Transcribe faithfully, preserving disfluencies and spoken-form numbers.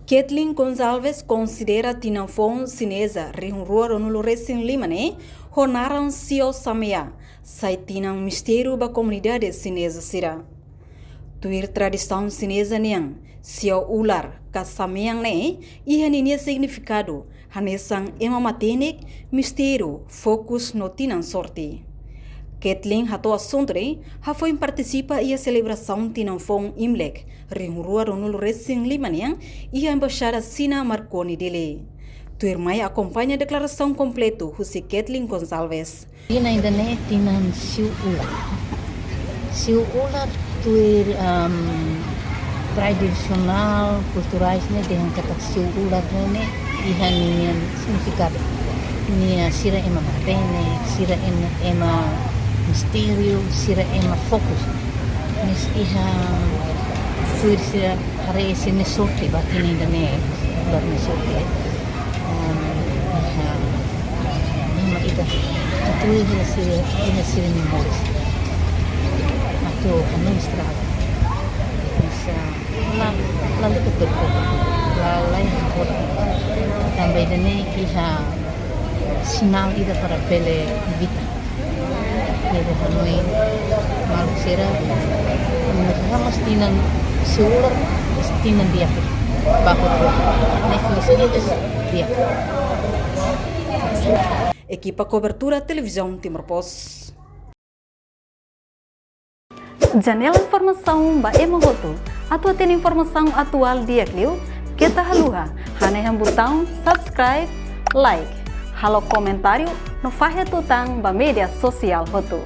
Kathleen Gonçalves konsidera tinan foun xineza rihun rua ruanulu resin lima ne'e ho naran Xiao Samea, sai tinan mistériu ba komunidade xineza sira. Tuir tradisaun xineza nian, Xiao ular ka samean ne'e iha ninia signifikadu hanesan ema matenek, mistériu, fokus no tinan sorte. Kathleen hato'o asuntu ne'e hafoin partisipa iha selebrasaun tinan foun Imlek rihun rua ruanulu resin lima nian iha Embaixada Xina Marconi Dili. Tuirmai akompaña deklarasaun kompletu husi Kathleen Gonçalves. Tinan ida-ne'e tinan Xiao ular. Xiao ular tuir, am, tradisionál, kulturais ne'e dehan katak Xiao ular ne'e iha ninia signifikadu. Nia sira ema matenek, sira ema, ema mistériu, sira ema fokus. Mas iha tuir sira haree sira-nia sorte ba tinan ida-ne'e, ba nia sorte. Em, iha, ema ida tuir sira, iha sira-nia moris. Atu hanoin estraga. Mas, ah, la, la liga betul. La, la liga betul. Tanba ida-ne'e iha sinál ida para bele evita. Jadi hanoin maluk sira, menurut saya mesti tinan Xiao ular, mesti tinan di'ak. Bahwa ne'e mesti di'ak. Ekipa kobertura Televizaun Timor Post. Janela informasaun ba ema hotu. Atu hatene informasaun atuál di'ak liu, keta haluha hanehan butaun subscribe, like, halo komentáriu no fahe tutan ba média sosiál hotu.